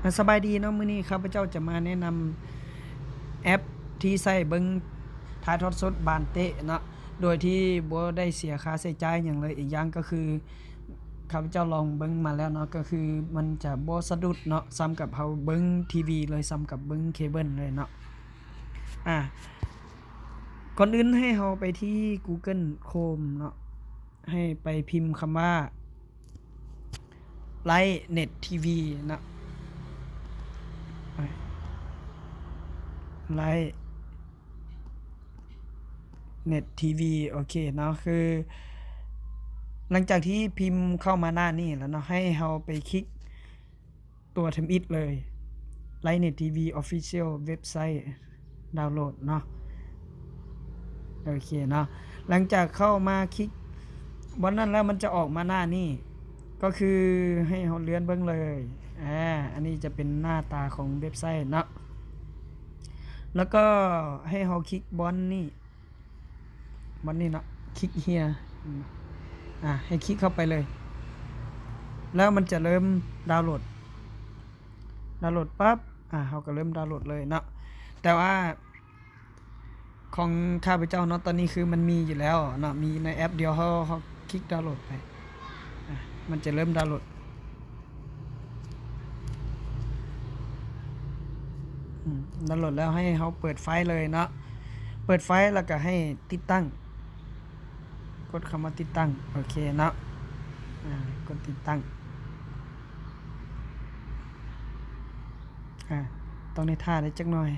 ອ່າ ສະບາຍດີເນາະ, ມື້ນີ້ຂ້າພະເຈົ້າຈະມາແນະນຳແອັບທີ່ໃຊ້ເບິ່ງຖ່າຍທອດສົດບານເຕະເນາະ ໂດຍທີ່ບໍ່ໄດ້ເສຍຄ່າໃຊ້ຈ່າຍຫຍັງເລີຍ. ອີກຢ່າງກໍຄື ຂ້າພະເຈົ້າລອງເບິ່ງມາແລ້ວເນາະ, ກໍຄືມັນຈະບໍ່ສະດຸດເນາະ ສ່ຳກັບເຮົາເບິ່ງທີວີເລີຍ, ສ່ຳກັບເບິ່ງເຄເບິນເລີຍເນາະ. ອ່າ ກ່ອນອື່ນໃຫ້ເຮົາໄປທີ່ Google Chrome ເນາະ, ໃຫ້ໄປພິມຄຳວ່າ Lightnet TV ເນາະ, Lightnet TV ໂອເຄເນາະ. ຄືຫຼັງຈາກທີ່ພິມເຂົ້າມາໜ້ານີ້ແລ້ວເນາະ, ໃຫ້ເຮົາໄປຄລິກ ຕົວທຳອິດເລີຍ Lightnet TV Official Website Download ເນາະ. ໂອເຄເນາະ, ຫຼັງຈາກເຂົ້າມາຄລິກບ່ອນນັ້ນແລ້ວ ມັນຈະອອກມາໜ້ານີ້, ກໍຄືໃຫ້ເຮົາເລື່ອນເບິ່ງເລີຍ. ອາ ອັນນີ້ຈະເປັນໜ້າຕາຂອງເວັບໄຊເນາະ, ແລ້ວກໍໃຫ້ເຮົາຄລິກບ່ອນນີ້ ບ່ອນນີ້ເນາະ, ຄລິກ here ອາ ໃຫ້ຄລິກເຂົ້າໄປເລີຍ ແລ້ວມັນຈະເລີ່ມດາວໂຫຼດ, ດາວໂຫຼດປັບ ອາ ເຮົາກໍເລີ່ມດາວໂຫຼດເລີຍເນາະ. ແຕ່ວ່າຂອງຂ້າພະເຈົ້າເນາະ ຕອນນີ້ຄືມັນມີຢູ່ແລ້ວເນາະ, ມີໃນແອັບດຽວ ເຮົາ ເຮົາຄລິກດາວໂຫຼດໄປ ອາ ມັນຈະເລີ່ມດາວໂຫຼດ. ອືມ ດາວໂຫຼດແລ້ວໃຫ້ເຮົາເປີດໄຟລ໌ເລີຍເນາະ, ເປີດໄຟລ໌ແລ້ວກໍໃຫ້ຕິດຕັ້ງ, ກົດຄຳວ່າຕິດຕັ້ງ. ໂອເຄເນາະ, ອາ ກົດຕິດຕັ້ງ. ອາ ຕ້ອງໄດ້ຖ້າໄດ້ຈັກໜ້ອຍ.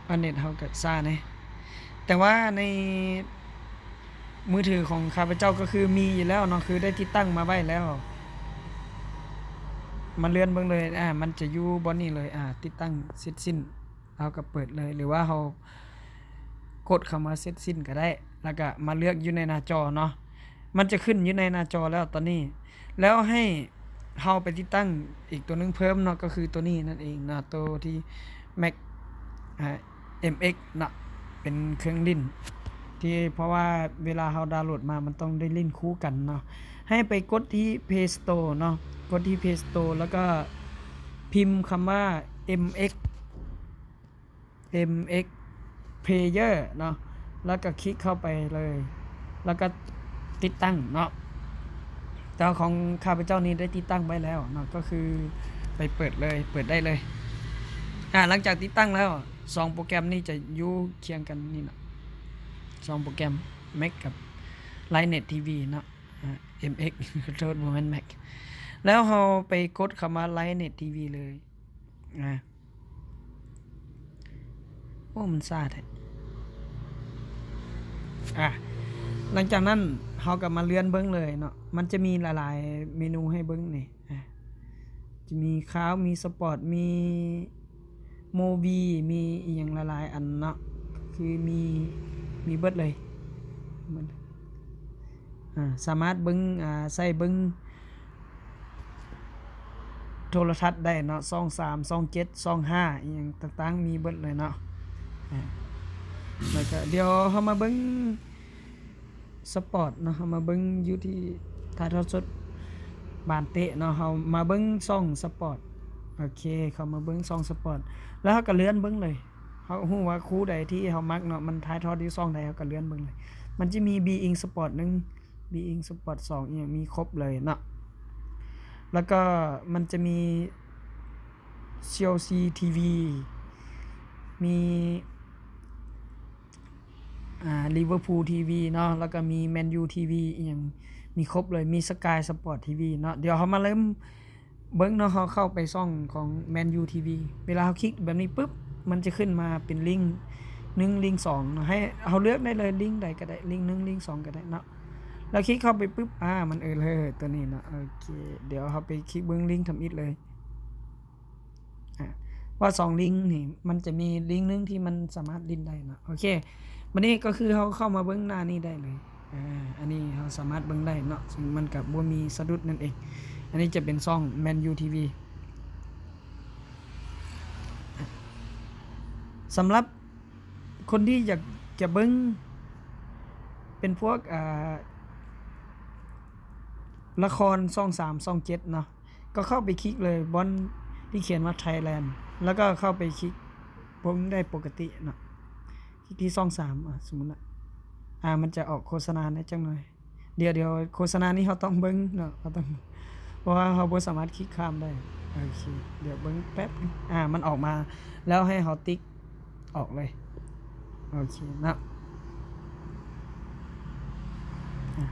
ອາ ເນັດເຮົາກໍຊ້າແດ່, ແຕ່ວ່າໃນມືຖືຂອງຂ້າພະເຈົ້າກໍຄືມີຢູ່ແລ້ວເນາະ, ຄືໄດ້ຕິດຕັ້ງມາໄວ້ແລ້ວ. ມາເລື່ອນເບິ່ງເລີຍ, ອາ ມັນຈະຢູ່ບ່ອນນີ້ເລີຍ, ອາ ຕິດຕັ້ງເສັດສິ້ນ, ເຮົາກໍເປີດເລີຍ ຫຼືວ່າເຮົາກົດຄຳວ່າເສັດສິ້ນກໍໄດ້, ແລ້ວກໍມາເລືອກຢູ່ໃນໜ້າຈໍເນາະ. ມັນຈະຂຶ້ນຢູ່ໃນໜ້າຈໍແລ້ວຕອນນີ້, ແລ້ວໃຫ້ເຮົາໄປຕິດຕັ້ງອີກຕົວໜຶ່ງເພີ່ມເນາະ, ກໍຄືຕົວນີ້ນັ້ນເອງເນາະ, ຕົວທີ່ Mac ອ່າ MX ເນາະ, ເປັນເຄື່ອງຫຼິ້ນທີ່ ເພາະວ່າເວລາເຮົາດາວໂຫຼດມາ ມັນຕ້ອງໄດ້ຫຼິ້ນຄູ່ກັນເນາະ. ໃຫ້ໄປກົດທີ່ Play Store ເນາະ, ກົດທີ່ Play Store ແລ້ວກໍພິມຄຳວ່າ MX MX Player ເນາະ, ແລ້ວກໍຄລິກເຂົ້າໄປເລີຍ, ແລ້ວກໍຕິດຕັ້ງເນາະ. ແຕ່ວ່າຂອງຂ້າພະເຈົ້ານີ້ໄດ້ຕິດຕັ້ງໄວ້ແລ້ວເນາະ, ກໍຄືໄປເປີດເລີຍ, ເປີດໄດ້ເລີຍ. ອາ ຫຼັງຈາກຕິດຕັ້ງແລ້ວ ສອງໂປຣແກຣມນີ້ຈະຢູ່ຄຽງກັນນີ້ເນາະ, ສອງໂປຣແກຣມ Mac ກັບ Lightnet TV ເນາະ, ອາ MX ຂໍໂທດ ບໍ່ແມ່ນ Mac. ແລ້ວເຮົາໄປກົດຄຳວ່າ Lightnet TV ເລີຍ, ອາ ໂອ້ ມັນຊ້າແທ້. ອາ ຫຼັງຈາກນັ້ນເຮົາກໍມາເລື່ອນເບິ່ງເລີຍເນາະ, ມັນຈະມີຫຼາຍໆເມນູໃຫ້ເບິ່ງນີ້, ອາ ຈະມີຄາວ ມີສະປອດ ມີ Movie ມີອີ່ຫຍັງຫຼາຍໆອັນເນາະ, ຄືມີ ມີເບິດເລີຍ. ອາ ສາມາດເບິ່ງ ອາ ໃຊ້ເບິ່ງ ໂທລະທັດໄດ້ເນາະ, ຊ່ອງສາມ ຊ່ອງເຈັດ ຊ່ອງຫ້າ ອີ່ຫຍັງຕ່າງໆ ມີເບິດເລີຍເນາະ. ອາ ແລ້ວກະດຽວເຮົາມາເບິ່ງສະປອດເນາະ, ເຮົາມາເບິ່ງຢູ່ທີ່ຖ່າຍທອດສົດບານເຕະເນາະ, ເຮົາມາເບິ່ງຊ່ອງສະປອດ. ໂອເຄ ເຂົ້າມາເບິ່ງຊ່ອງສະປອດ ແລ້ວເຮົາກະເລື່ອນເບິ່ງເລີຍ. ເຮົາຮູ້ວ່າຄູ່ໃດທີ່ເຮົາມັກເນາະ, ມັນຖ່າຍທອດຢູ່ຊ່ອງໃດ ເຮົາກໍເລື່ອນເບິ່ງເລີຍ. ມັນຈະມີ Bein Sport ໜຶ່ງ Bein Sport ສອງ ອີ່ຫຍັງ ມີຄົບເລີຍເນາະ. ແລ້ວກໍມັນຈະມີ Chelsea TV ມີ ອ່າ Liverpool TV ເນາະ, ແລ້ວກໍມີ Man U TV ອີ່ຫຍັງ ມີຄົບເລີຍ, ມີ Sky Sport TV ເນາະ. ດຽວເຮົາມາເລີ່ມ ເບິ່ງເນາະ, ເຮົາເຂົ້າໄປຊ່ອງຂອງ Man U TV ເວລາເຮົາຄລິກແບບນີ້ປຶບ ມັນຈະຂຶ້ນມາເປັນລິງໜຶ່ງ ລິງສອງເນາະ, ໃຫ້ເຮົາເລືອກໄດ້ເລີຍ ລິງໃດກໍໄດ້ ລິງໜຶ່ງ ລິງສອງກໍໄດ້ເນາະ. ແລ້ວຄລິກເຂົ້າໄປປຶບ ອາ ມັນເອີເລີຕົວນີ້ເນາະ. ໂອເຄ ດຽວເຮົາໄປຄລິກເບິ່ງລິງທຳອິດເລີຍ. ອາ ວ່າສອງລິງນີ້ ມັນຈະມີລິງໜຶ່ງທີ່ມັນສາມາດຫຼິ້ນໄດ້ເນາະ. ໂອເຄ ບັດນີ້ກໍຄືເຮົາເຂົ້າມາເບິ່ງໜ້ານີ້ໄດ້ເລີຍ. ອາ ອັນນີ້ເຮົາສາມາດເບິ່ງໄດ້ເນາະ, ຊຶ່ງມັນກະບໍ່ມີສະດຸດນັ້ນເອງ. ອັນນີ້ຈະເປັນຊ່ອງ Man U TV. ສຳລັບຄົນທີ່ຢາກຈະເບິ່ງເປັນພວກ ອາ ລະຄອນຊ່ອງສາມ ຊ່ອງເຈັດເນາະ, ກໍເຂົ້າໄປຄລິກເລີຍ ບ່ອນທີ່ຂຽນວ່າ Thailand ແລ້ວກໍເຂົ້າໄປຄລິກເບິ່ງໄດ້ປົກກະຕິເນາະ. ຄລິກທີ່ຊ່ອງສາມ ອາ ສົມມຸດນະ ອາ ມັນຈະອອກໂຄສະນາແດ່ຈັກໜ່ອຍ. ດຽວ ດຽວໂຄສະນານີ້ເຮົາຕ້ອງເບິ່ງເນາະ ເຮົາຕ້ອງ ເພາະວ່າເຮົາບໍ່ສາມາດຄລິກຂ້າມໄດ້. ໂອເຄ ດຽວເບິ່ງແປັບໜຶ່ງ ອາ ມັນອອກມາແລ້ວ ໃຫ້ເຮົາຕິກອອກເລີຍ. ໂອເຄເນາະ ອາ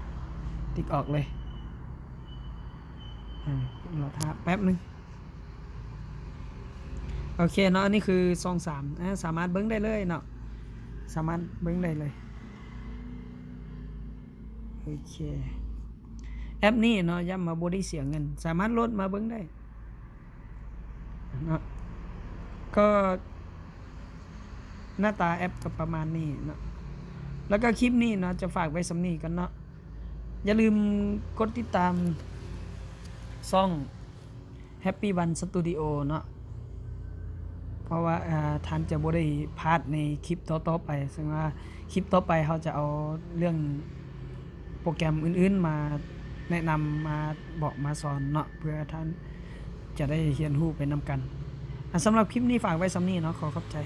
ຕິກອອກເລີຍ. ອາ ລໍຖ້າແປັບໜຶ່ງ. ໂອເຄເນາະ ອັນນີ້ຄືຊ່ອງສາມ ອາ ສາມາດເບິ່ງໄດ້ເລີຍເນາະ ສາມາດເບິ່ງໄດ້ເລີຍ. ໂອເຄ ແອັບນີ້ເນາະ ຢ້ຳວ່າບໍ່ໄດ້ເສຍເງິນ ສາມາດໂຫຼດມາເບິ່ງໄດ້ເນາະ. ກໍໜ້າຕາແອັບກໍປະມານນີ້ເນາະ ແລ້ວກໍຄລິບນີ້ເນາະ ຈະຝາກໄວ້ສ່ຳນີ້ກ່ອນເນາະ. ຢ່າລືມກົດຕິດຕາມຊ່ອງ Happy One Studio ເນາະ ເພາະວ່າ ອາ ທ່ານຈະບໍ່ໄດ້ພາດໃນຄລິບຕໍ່ໆໄປ. ເຊິ່ງວ່າຄລິບຕໍ່ໄປເຮົາຈະເອົາເລື່ອງໂປຣແກຣມອື່ນໆມາແນະນຳ ມາບອກມາສອນເນາະ ເພື່ອທ່ານຈະໄດ້ຮຽນຮູ້ໄປນຳກັນ. ອາ ສຳລັບຄລິບນີ້ຝາກໄວ້ສ່ຳນີ້ເນາະ ຂໍຂອບໃຈ.